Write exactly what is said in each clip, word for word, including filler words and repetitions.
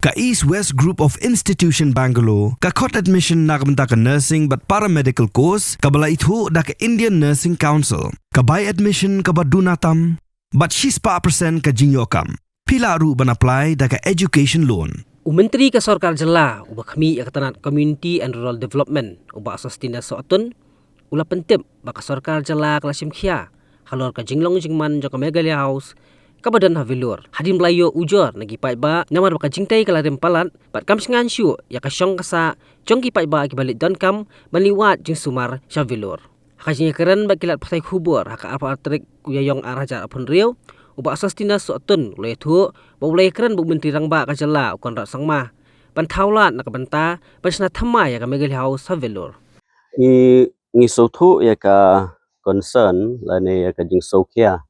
Ka East West Group of Institution Bangalore ka khot admission na ka bynta ka nursing bad paramedical course kaba la ithuh da ka Indian Nursing Council. Ka bai admission kaba duna tam bad shispah percent ka jingïoh kam. Phi lah ruh ban apply da ka education loan. U Myntri ka Sorkar Jylla uba khmih ïa ka tnat Community and Rural Development, u Bah Sosthenes Sohtun, u la pyntip ba ka Sorkar Jylla ka la shim khia halor ka jinglong jingman jong ka Meghalaya House kaba don ha Vellore, hadien ba la ïoh ujor na ki paidbah namar ba ka jingtei ka la rim palat bad kam shngaiñ shuh ïa ka shong ka sah jong ki paidbah kiba leit donkam ban leit wad jingsumar sha Vellore. Ha ka jingïakren bad ki lad pathai khubor ha ka arphew ar tarik u Ïaïong ar hajar arphew hynriew, u Bah Sosthenes Sohtun u la ïathuh ba u la ïakren bad u Myntri Rangbah ka Jylla, u Conrad Sangma, ban thaw lad na ka bynta ban shna thymmai ïa ka Meghalaya House ha Vellore. Ngi, ngi sngewthuh ïa ka concern lane ïa ka jingsngewkhia,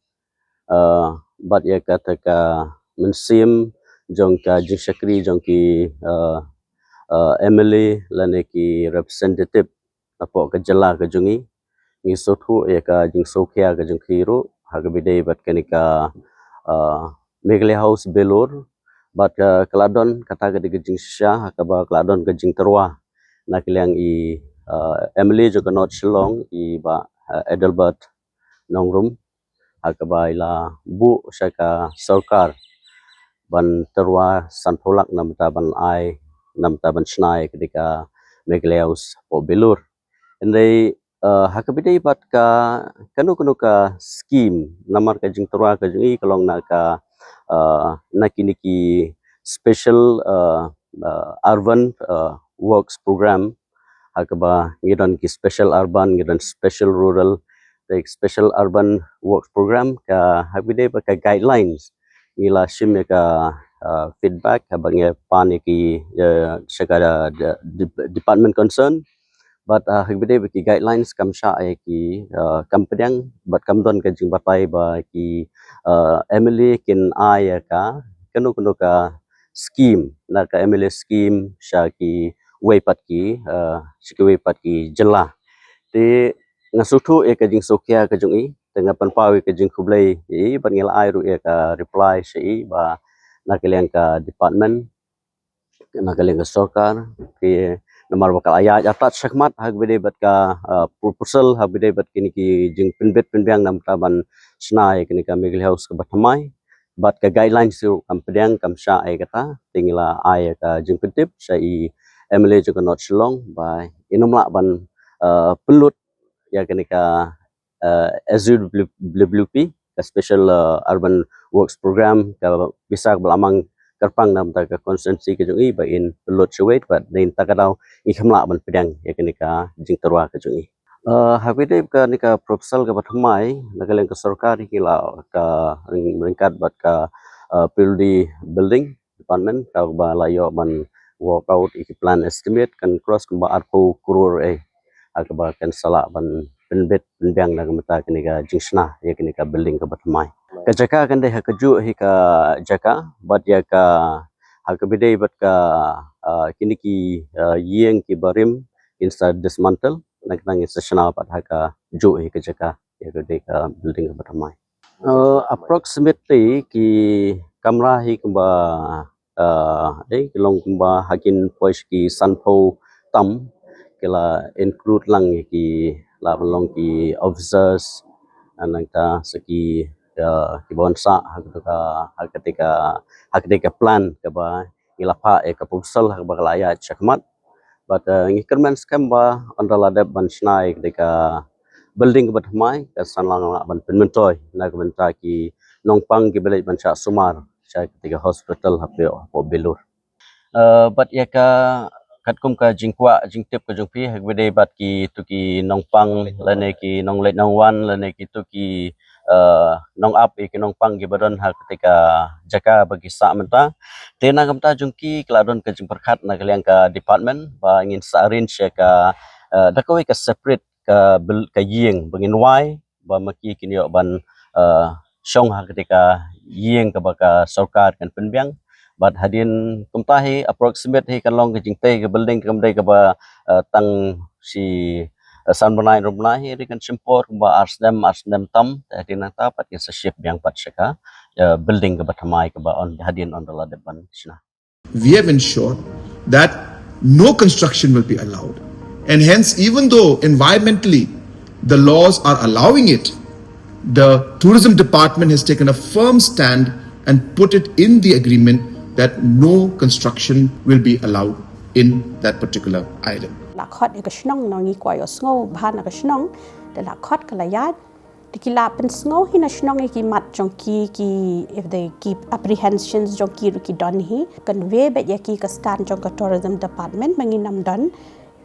uh, bad ïa kata ka mynsiem jong ka jingshakri jong ki, uh, uh, M L A lane ki representative napoh ka jylla ka jong ngi. Ngi sngewthuh ïa ka jingsngewkhia ka jong ki ruh ha kaba ïadei bad kane ka, uh, Meghalaya House Vellore, bad ka, ka la don kata ka dei ka jingshisha ha kaba ka la don ka jingtyrwa na ka liang i, uh, M L A jong ka North Shillong, i Bah, uh, Adelbert Nongrum, ha kaba i la buh sha ka sorkar ban tyrwa sanphew lak na ka bynta ban ai, na ka bynta ban shna ïa kane ka Meghalaya House hapoh Vellore. Hynrei, uh, ha kaba ïadei bad ka kano kano ka scheme, namar ka jingtyrwa ka jong i ka long na ka, uh, na kine ki special, uh, uh, urban, uh, works program, ha kaba ngi don ki special urban, ngi don special rural, the special urban works program, ka ha kaba ïadei bad ka guidelines ngi la shim ïa ka, uh, feedback haba ngi pan ïa ki, uh, sha ka, uh, de-, de-, department concern. Bad, uh, ha kaba ïadei bad ki guidelines kam shah ïa ki, uh, kam pdiang bad kam don ka jingbatai ba ki, uh, M L A kin ai ïa ka kano kano ka scheme, na ka M L A scheme sha kiwei pat ki, uh, sha kiwei pat ki jylla. Te nga sngewthuh ïa ka jingsngewkhia ka jong i, te nga pynpaw ïa ka jingkhublei ïa i, bad ngi la ai ruh ïa ka reply sha i ba na ka liang ka department, na ka liang ka sorkar, ki namar ba ka la ïaid artat shakhmat ha kaba ïadei bad ka, uh, proposal ha kaba ïadei bad kine ki jingpynbit pynbiang na ka bynta ban shna ïa kane ka Meghalaya House kaba thymmai. Bad ka guidelines ruh kam pdiang, kam shah ïa kata, te ngi la ai ïa ka jingpyntip sha i M L A jong ka North Shillong ba in ym lah ban, uh, pynlut ïa kane ka, uh, S U W P, ka Special, uh, Urban Works Program, ka pisa kaba la mang kyrpang na ka bynta ka constituency ka jong i ba in pynlut shawei, bad na kata ka daw ngi khlem lah ban pdiang ïa kane ka jingtyrwa ka jong i. Uh, ha kaba ïadei bad kane ka proposal kaba thymmai, na ka liang ka sorkar ki la ka ryngkat bad ka, uh, P W D Building Department, kaba la ïoh ban work out ïa ki plan estimate kan cross kumba arphew klur eh, ha kaba kan sa lah ban pynbit pynbiang na ka bynta kane ka jingshna ïa kane ka building kaba thymmai. Ka jaka kan dei ha kajuh hi ka jaka, bad ïa ka ha kaba ïadei bad ka, uh, kine ki, uh, ïing kiba rim kin sa dismantle, na ka bynta ngin sa shna pat ha kajuh hi ka jaka ïa kane ka building kaba thymmai. Uh, approximately ki kamra hi kumba, uh, eh, ki long kumba ha kin poi sha ki sanphew tam, ki la include lang ïa ki, la ban long ki officers, nangta sa ki, uh, kiba wan sah ha kata ka, ha kata ka, ha kata ka plan kaba ngi la phah ïa ka proposal ha kaba ka la ïaid shakhmat. Bad, uh, ngi kyrmen skhem ba ynda la dep ban shna ïa kane ka building kaba thymmai, kan sa nang lah ban pynmyntoi na ka bynta ki nongpang kiba leit ban shah sumar sha kane ka hospital hapoh, hapoh Vellore. Uh, bad ïa ka katkum ka jingkwah jingtip ka jong phi ha kaba ïadei bad kito ki nongpang lane ki nongleit nongwan lane kito ki, uh, nongap ïa ki nongpang kiba don ha kata ka jaka ba ki sah mynta. Te na ka bynta jong ki ka la don ka jingpyrkhat na ka liang ka department ba ngin sa arrange ïa ka, uh, da kawei ka separate ka bil-, ka ïing ba ngin wai ba ma ki kin ïoh ban, uh, shong ha kata ka ïing kaba ka sorkar kan pynbiang. Bad hadien kumta hi approximate hi kan long ka jingtei ka building kam dei kaba, uh, tang shi, uh, san bnai, hynriew bnai hi, ri kan shim por kumba ar snem, ar snem tam, te hadien nangta pat kin sa shift biang pat sha ka, uh, building kaba thymmai kaba ynda hadien ynda la dep ban shna. We have ensured that no construction will be allowed. And hence, even though environmentally the laws are allowing it, the tourism department has taken a firm stand and put it in the agreement that no construction will be allowed in that particular island. La khot ïa ka shnong, ngi kwah ïohsngew bha na ka shnong. Da la khot ka la ïaid. Te ki la pynsngew hi na shnong ïa ki mat jong ki, ki, if they keep apprehensions jong ki ruh ki don hi. Convey beit ïa ki ka stand jong ka tourism department ba ngin ym don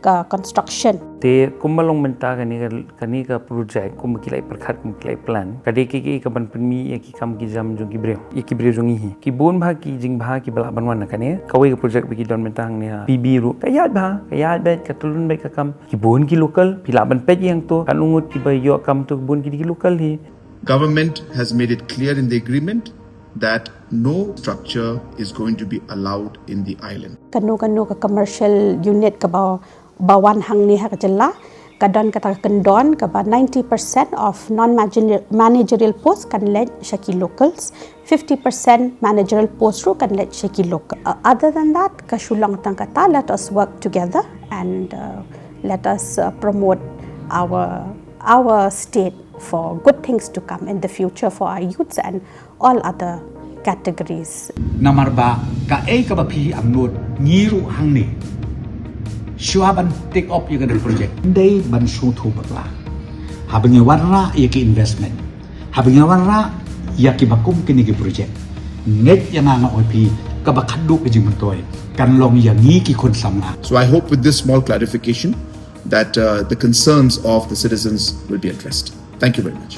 ka construction. Te kumba long mynta kane ka, kane ka project, kumba ki la pyrkhat, kumba ki la plan, ka dei ka, ka, ka ban pynmih ïa ki kam ki jam jong ki briew, ïa ki briew jong ngi hi. Ki bun bha ki jingbha kiba lah ban wan na kane. Kawei ka project ba ki don mynta hangne ha P B ruh, ka ïaid bha, ka ïaid beit, ka tyllun beit ka kam. Ki bun ki local, phi lah ban peit ïa to, katno ngut kiba ïoh kam to, ki bun ki dei ki local hi. Government has made it clear in the agreement that no structure is going to be allowed in the island. Kano kano ka commercial unit kaba, ba wan hangne ha ka jylla, ka don kata ka kyndon kaba ninety percent of non managerial post kan leit sha ki locals, fifty percent managerial post ruh kan leit sha ki local. Uh, other than that, ka shu long tang kata, let us work together and, uh, let us, uh, promote our, our state for good things to come in the future for our youths and all other categories. Namar ba kaei kaba phi angnud, ngi ruh hangne, shuwa ban take up ïa kane ka project, dei ban sngewthuh bakla. Haba ngi wanrah ïa ki investment, haba ngi wanrah ïa kiba kum kine ki project, ngeit ïa nga, nga ong ïa phi, kaba khadduh ka jingmyntoi kan long ïa ngi ki khun samla. So I hope with this small clarification that, uh, the concerns of the citizens will be addressed. Thank you very much.